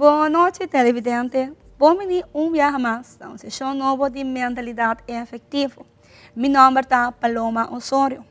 Bon nochi televidente, bon bini un biaha mas na un seshon nobo di Mentalidad Efectivo. Mi nomber ta Paloma Osorio.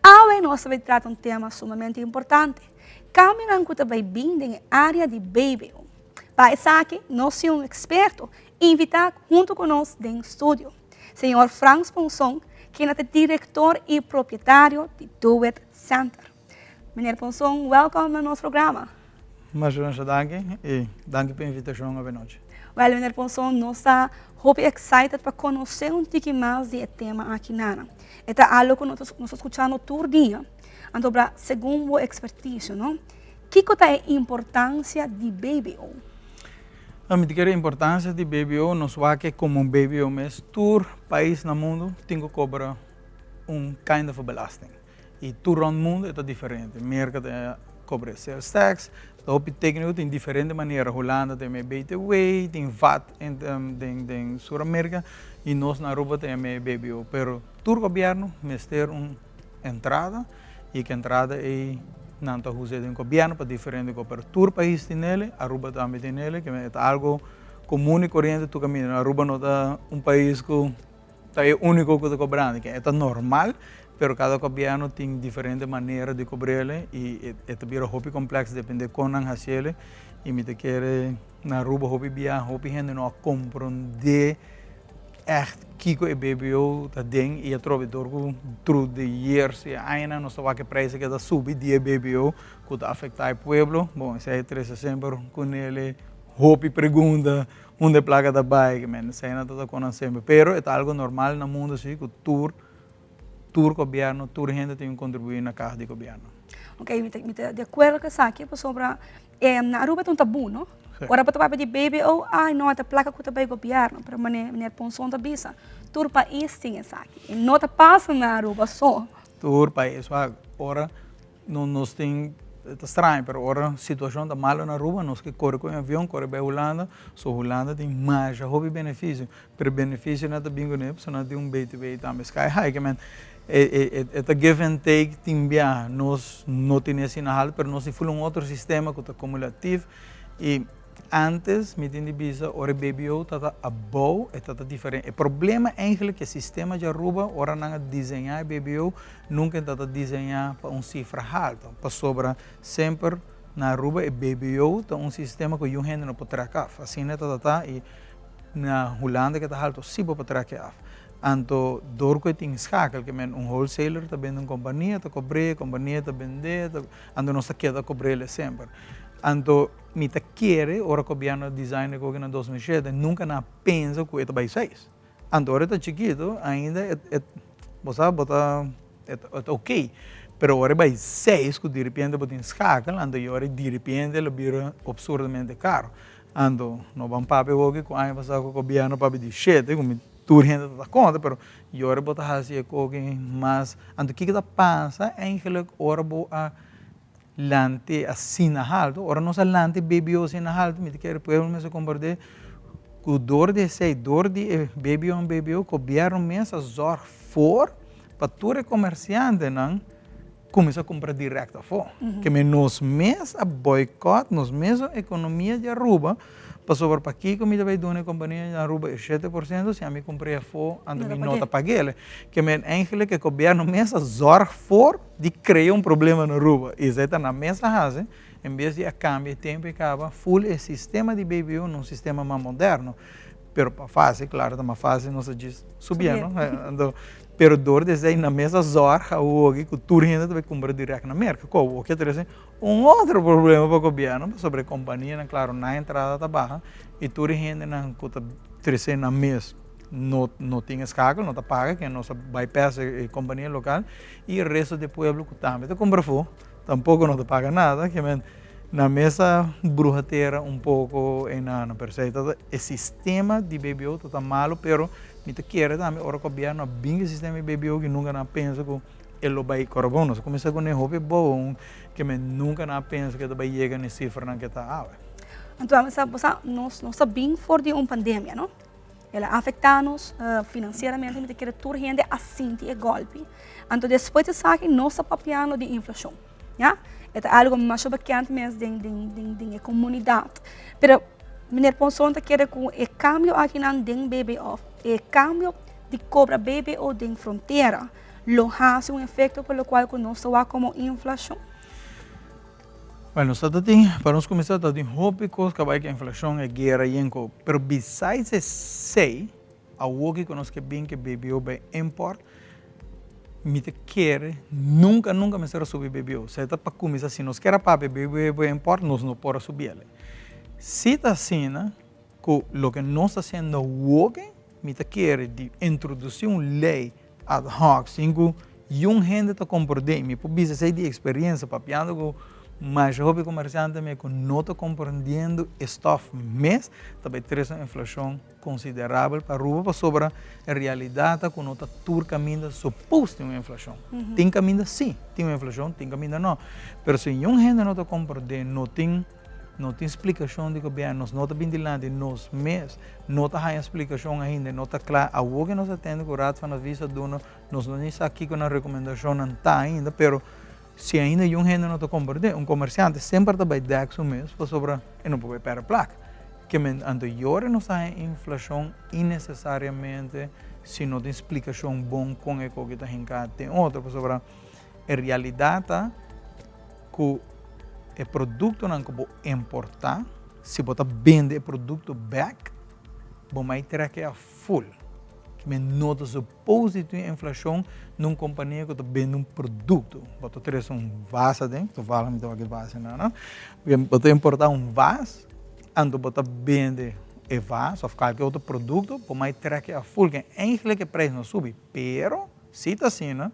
Awe nos ta bay trata un tema sumamente importante, cambionan cu ta bay bin den e area di BBO. Pa esaki nos tin un experto invita hunto cu nos den studio, señor Frans Ponson, kende ta director y propietario di Do It Center. Meneer Ponson, welkom na nos programa. Masha masha danki y danki pa e invitacion awe nochi. Wel meneer Ponson, nos ta hopi excited pa conoce un tiki mas di e tema aki nana. E ta algo cu nos ta scuchando tur dia. Anto bra, segun bo experticio, no? Kiko ta e importancia di BBO? Mi ta kere importancia di BBO, nos wak e como un BBO mes, tur pais na mundo tin cu cobra un kind of a belasting. Y tur rond mundo e ta diferente. Merca ta cobra e sales tax, ta hopi tecnico, tin diferente manera. Hulanda ta yama e BTW, tin VAT den Sur America y nos na Aruba ta yama e BBO. Pero tur gobierno mester un entrada y ki entrada ey nan ta usa den gobierno pa diferente cos. Pero tur pais tin ele, Aruba tambe tin ele, e ta algo comun y coriente tur caminda. Aruba no ta un pais cu Ta e úniko ku ta kobrando. E ta normal, pero kada gobièrnu tin diferente manera di kobr'el i e ta bira hopi kompleks depende kon nan hasiel. I mi ta kere na Aruba hopi bia hopi hende no a komprondé ègt kiko e BBO ta den i atrobe dor ku through the years i añanan nos ta wak e preis a keda subi di e BBO ku ta afektá e pueblo. Bon esei a trese semper kunel hopi pregunta. Unda e placa ta bay, ke men esei nan ta ta konan semper. Pero e ta algo normal na mundo si ku tur tur gobierno, tur hende tin ku kontribuí na kaha di gobierno. Ok, mi ta mi ta di akuerdo ku esaki pasobra na Aruba ta un tabú no. Si. Ora bo ta papia di BBO, ay no, ta placa ku ta bay gobierno, pero mane meneer Ponson ta bisa, tur pais tin esaki, e no ta pasa na Aruba so. Tur pais, wak, ora No nos tin, ta straño, pero ora situacion ta malo na Aruba, nos ke core cu un avion, core bay Hulanda, so Hulanda tin masha hopi beneficio, pero beneficionan ta bin cune, pasobra nan tin un BTW tambe sky high, ke men e ta give and take tin biaha, nos no tene asina halto, pero nos tin ful un otro sistema cu ta cumulativ y Antes mi tin di bisa ora e BBO ta ta abou e ta ta diferente. E problema eigenlijk e sistema di Aruba ora nan a diseña e BBO nunca e ta ta diseña pa un cifra halto pasobra semper na Aruba e BBO ta un sistema cu yu hende no por trek af. Asina e ta ta ta y na Hulanda ke ta halto si bo por trek e af. Anto dor cu e tin schakel ke men un wholesaler ta bende un compania ta cobre e compania ta bende anto nos ta keda cobrele semper. Anto mi ta kere ora gobièrnu a design e koki na 2007 nunka nan a pensa ku e ta bai seis. Anto ora e ta chikitu ainda e e bo sa bo ta e ta ok pero ora e bai seis ku diripiente bo tin schakel anto e ora diripiente lo bira absurdamente karo. Anto no ban papia hopi ku aña pasá ku gobièrnu papia di shete ku mi tur hende ta kontra pero e ora bo ta hasi e koki mas anto kiko ta pasa eigenlijk ora bo a Lante asina haltu. Ora nos a lante BBO asina haltu, mi ta kere pueblo mester komprendé ku dor di esei, dor di e BBO en BBO, gobièrnu mes a zòrg for pa tur e komersiantenan kuminsá kumpra dirèkt afó. Ke men nos mes a bòikòt nos mes ekonomia di Aruba pasobra pakiko mi ta bai duna e kompania di Aruba e 7% si ami kumpr'é afó anto mi no ta pag'el. Ke men eigentlik e gobièrnu mes a zòrg for di crea un problema na Aruba y esey ta nan mes a haci en bes di a cambia e tempo y caba full e sistema di BBO na un sistema mas moderno pero pa facil claro ta mas facil nos a djis subiendo anto pero door di esey nan mes a zorg awoki cu tur hende ta bay cumpra direct na Merca cu awoki a trece un otro problema pa gobierno pasobra e companianan claro nan entrada ta baha y tur e hendenan cu ta trece nan mes no no tin escakel no ta paga ken nos a bypass e compania local y e resto di e pueblo cu tambe ta cumpra afo tampoco no ta paga nada ke men nan mes a bruha tera un poco eynan pero esey ta e sistema di BBO ta tan malo pero mi ta kere tambe ora gobierno a bin cu e sistema di BBO ki nunca nan a pensa cu e lo bay ora bon nos a cuminsa cune hopi bobo ke men nunca nan a pensa cu e ta bay yega na e cifranan ke ta awe. Anto bo sa nos ta bin for di un pandemia no. El a afecta nos financieramente, mi ta kere tur hende a sinti e golpi. Anto despues di esaki nos ta papiando di inflacion. Ya? E ta algo masha bekend mes den den den den e komunidat. Pero meneer Ponson ta kere ku e kambio akinan den BBO, e kambio di kobra BBO den frontera lo hasi un efekto pa lokual ku nos ta wak komo inflashon? Bueno, nos ta tin, pa nos kuminsá ta tin hopi kos ku a bai ku inflashon, e guera yen ku, pero besides esei, Awoki ku nos ke bin ke BBO bai import, mi ta kere nunka nunka mester a subi BBO. Esei ta pa kuminsá, si nos kier a papia BBO bai import, nos no por a subi el. Si ta asina ku loke nos ta hasiendo awoki, mi ta kere di introdusí un lei ad hoc sin ku yun hende ta komprendé. Mi por bisa esei di eksperensia papiando ku masha hopi komersiante mi ku no ta komprendiendo e stòf mes, ta bai trese un inflashon konsiderabel pa Aruba pasobra e realidat ta ku no ta tur kaminda supos tin un inflashon. Tin kaminda si tin un inflashon, tin kaminda no. Pero si niun hende no ta komprendé, no tin no tin splikashon di gobièrnu, nos no ta bin dilanti nos mes no ta haña splikashon ainda, no ta kla. Awor ke nos a tende ku Raad van Advies a duna, nos no ni sa kiko nan rekomendashonnan ta ainda, pero si ainda niun hende no ta komprendé, un komersiante semper ta bai dèk su mes pasobra e no por bai pèrdè plaka. Ke men anto yora nos ta haña inflashon innesesariamente si no tin splikashon bon kon e koki ta hinká den otro pasobra e realidat ta ku e produktonan ku bo importá si bo ta bende e produkto bèk bo mai trèk e aful. Ke men no ta supos di tin inflashon na un kompania ku ta bende un produkto. Bo ta trese un vas aden, tovallig mi ta wak e vas einan no, bo ta importá un vas anto bo ta bende e vas òf kalke otro produkto bo mai trèk e aful ke eigentlik e preis no subi pero si ta asina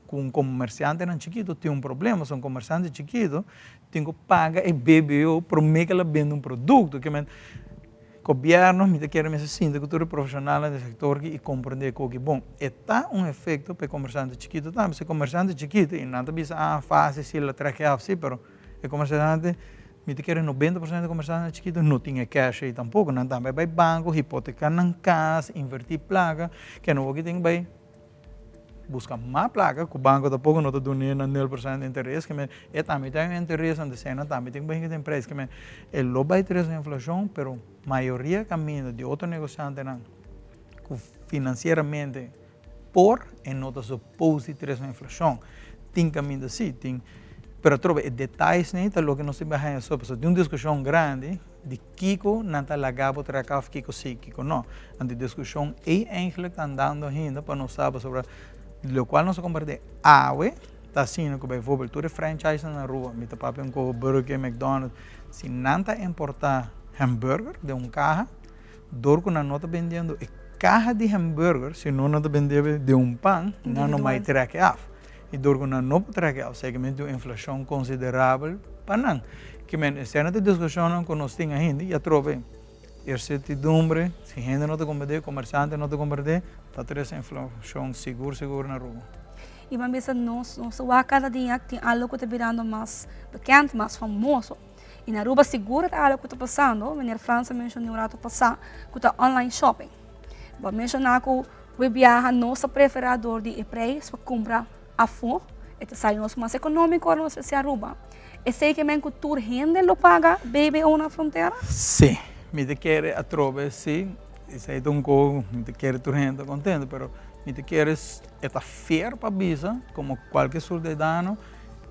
ku un komersiantenan chikitu tin un problema pasobra un komersiante chikitu tin ku paga e BBO promé ku el a bende un produkto ke men Gobièrnu mi ta kere mester sinta ku tur e profeshonalnan di e sektor aki i komprendé koki bon. E ta un efekto pa e komersiante chikitu tambe. Si e komersiante chikitu i nan ta bisa ah fásil si el a trek e af si pero e komersiante mi ta kere 90% di komersiantenan chikitu no tin e cash ei tampoko. Nan tambe a bai banko hipoteká nan kas invertí plaka ke nan wou tin bai Buska mas plaka ku banko tampoko no ta dun'é na 0% interes ke men e tambe ta un interes anto esei nan tambe tin ku bahinga den prijs ke men e lo bai trese inflashon pero mayoria kaminda di otro negosiantenan ku finansieramente por e no ta supos di trese un inflashon tin kaminda si tin pero atrobe e detayesnan ta loke nos tin bai haña so pasobra tin un diskushon grandi di Kiko nan ta laga bo traka of kiko si, kiko no. Anto e diskushon ei eigenlijk ta andando ainda pa nos sa pasobra lokual nos a kompartí awe ta asina ku bijvoorbeeld tur e franchisenan na Aruba, mi ta papia un koho Burger King, McDonald's, si nan ta importá hamburger den un kaha, dor ku nan no ta bendiendo e kaha di hamburger, sino nan ta bendebe den un pan, nan no mai trek e af. I dor ku nan no por trek e af, sekermente tin un inflashon konsiderabel pa nan. Ke men, esei ta diskushonnan ku nos tin ainda i atrobe insertidumbre, si hende no ta komprendé, komersiante no ta komprendé, ta trese inflashon sigur sigur na Aruba. I ban bisa nos, nos ta wak kada dia tin algo ku ta birando mas bekend, mas famoso. I na Aruba sigur ta algo ku ta pasando, meneer Frans a menshoná un rato pasá, ku ta online shopping. Bo a menshoná ku we biaha nos ta preferá dor di e preis pa kumpra afó, e ta sali nos mas ekonómiko ora nos ta hasi Aruba. Esei ke men ku tur hende lo paga BBO na frontera? Sí, mi ta kere atrobe sí, esei ta un kos mi ta kere tur hende ta kontento, pero mi ta kere e ta fair pa bisa komo kualke sudadano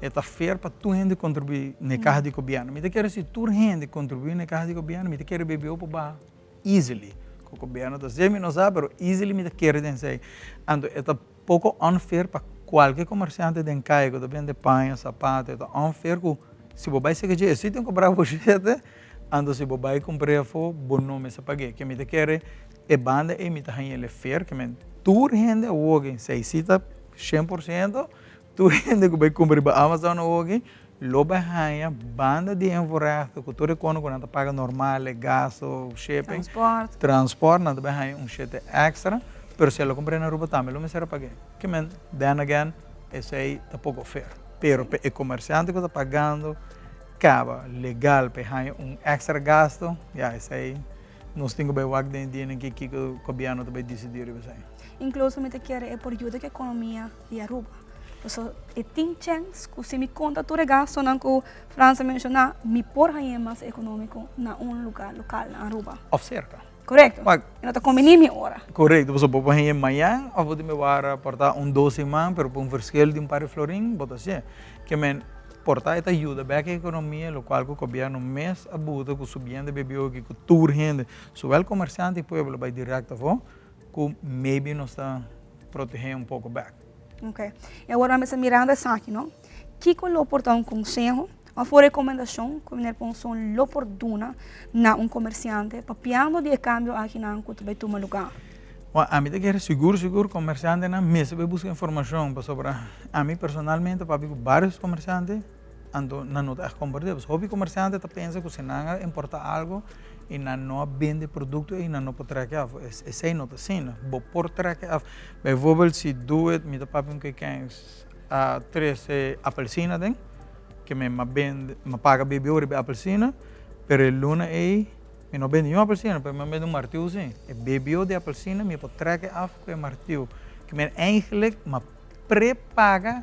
e ta fair pa tur hende kontribuí na e kaha di gobièrnu. Mi ta kere si tur hende kontribuí na e kaha di gobièrnu mi ta kere BBO por baha easily. Ku gobièrnu ta hasi mi no sa, pero easily mi ta kere den esei. Anto e ta poko unfair pa kualke komersiante den kaya ku ta bende paña, sapato, e ta unfair ku si bo bai seka dje e si tin kobra bo shete, anto si bo bai kumpr'é afó bo no mester pag'é. Ke mi ta kere e banda ei mi ta haña el e fair, ke men tur hende awoki seisita 100%, Tur hende ku bai kumpra riba Amazon awoki lo bai haña banda di invoerrechten ku tur e kono ku nan ta paga normal, e gasto, shipping, Transport. transport, nan ta bai haña un shete extra, pero si a lo kumpra na Aruba tambe lo mester a pag'é. Ke men, then again, esei ta poko fair. Pero pa e komersiante ku ta pagando kaba legal pa e haña un extra gasto, ya esei nos tin ku bai wak den e dianan ki kiko gobièrnu ta bai disidí riba esei. Inkluso mi ta kere e por yuda ku ekonomia di Aruba. Paso e tin chèns ku si mi konta tur e gastonan ku Frans a menshoná, mi por hañ'é mas ekonómiko na un lugá lokal na Aruba. Òf serka. Korekto. E no ta kombiní mi ora. Korekto, pasobra bo por hañ'é mañan òf bo tin mi wara por ta un dos siman, pero pa un verschil di un par di florin bo ta hasié. Ke men por ta e ta yuda bèk e ekonomia, lokual ku gobièrnu mes a buta ku subiendo e BBO aki ku tur hende, sowel komersiante i pueblo bai dirèkt afó, ku maybe nos ta protehé un poko bèk. Ok. I awor nan mester mirando esaki, no? Kiko lo por ta un konseho òf un rekomendashon ku meneer Ponson lo por duna na un komersiante papiando di e kambio akinan ku ta bai tuma lugá? Bon, ami ta kere sigur sigur komersiantenan mester bai buska informashon pasobra ami personalmente papia ku barios komersiante anto nan no ta ègt komprendé. Pasobra hopi komersiante ta pensa ku si nan a importá algu i nan no a bende e produkto ei nan no por trèk e af. Esei no ta asina. Bo por trèk e af. Bijvoorbeeld si Doet mi ta papia un kekens a trese apelsina aden ke mi a bende mi a paga BBO riba e apelsina pero e luna ei mi no bende niun apelsina pero mi a bende un martiu si. E BBO di apelsina mi por trèk e af ku e martiu. Ke men eigenlijk mi a prepaga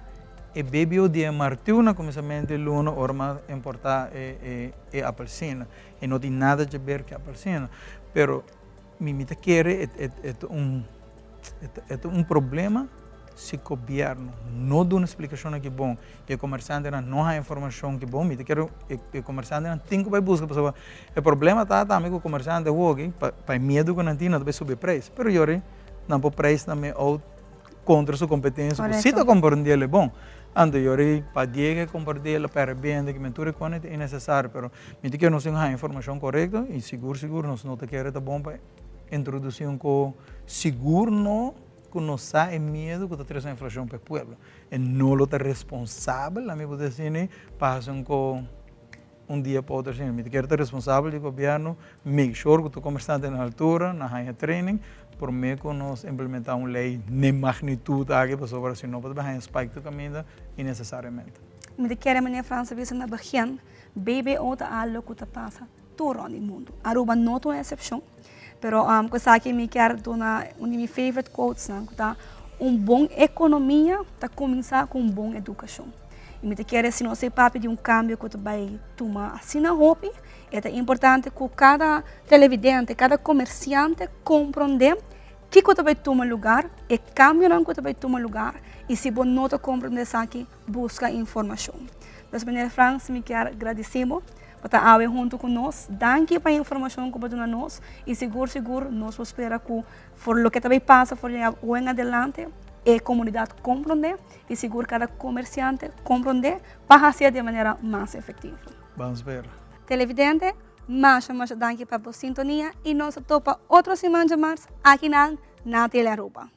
e BBO di e martiu na kuminsamentu di luna ora mi a importá e e apelsina. E no tin nada dje ber ku e apelsina pero Mi mi ta kere e ta un e ta un problema si gobierno no duna splikashonnan ki bon i e komersiantenan no haña informashon ki bon mi ta kere e komersiantenan tin ku bai buska pasobra e problema ta tambe ku komersiante awoki pa pa e miedu ku nan tin nan ta bai subi e preis pero yori nan por preis nan me out kontra su kompetensia ku si ta komprendé el e bon anto yori pa diega e komprendé el a pèrdè bende kimen tur e kos ta innesesario pero Mi ta kere nos tin haña informashon korekto i sigur sigur nos no ta kere ta bon pa introdusí un ko sigur no ku nos sa e miedu ku ta trese un inflashon pa e pueblo. E no lo ta responsabel, ami por desi ni, pa hasi un ko un dia pa otro asina. Mi ta kere ta responsabel di gobièrnu, make sure ku tur komersante na altura, nan haña training promé ku nos implementá un lei n'e magnitut aki pasobra si no bo ta bai haña spike tur kaminda innesesariamente. Mi ta kere meneer Frans a bisa na begin BBO ta algo cu ta pasa tur rond di mundo. Aruba no ta un excepcion, pero cu esaki mi kier duna un di mi favorite quotesnan cu ta un bon economia ta cuminsa cu un bon educacion. Y mi ta kere si nos e papia di un cambio cu ta bay tuma asina hopi, e ta importante cu cada televidente, cada comerciante compronde kico ta bay tuma lugar, e cambionan cu ta bay tuma lugar y si bo no ta comprende esaki, Buska informashon. Pues meneer Frans mi kier gradisi bo pa ta awe huntu ku nos. Danki pa e informashon ku bo duna nos i sigur sigur nos por spera ku for loke ta bay pasa for di awe en adelante e komunidat komprondé i sigur kada komersiante komprondé pa hasié di manera mas efektivo. Ban spera. Televidente, masha masha danki pa bo sintonia i nos ta topa otro siman djamars akinan na Telearuba.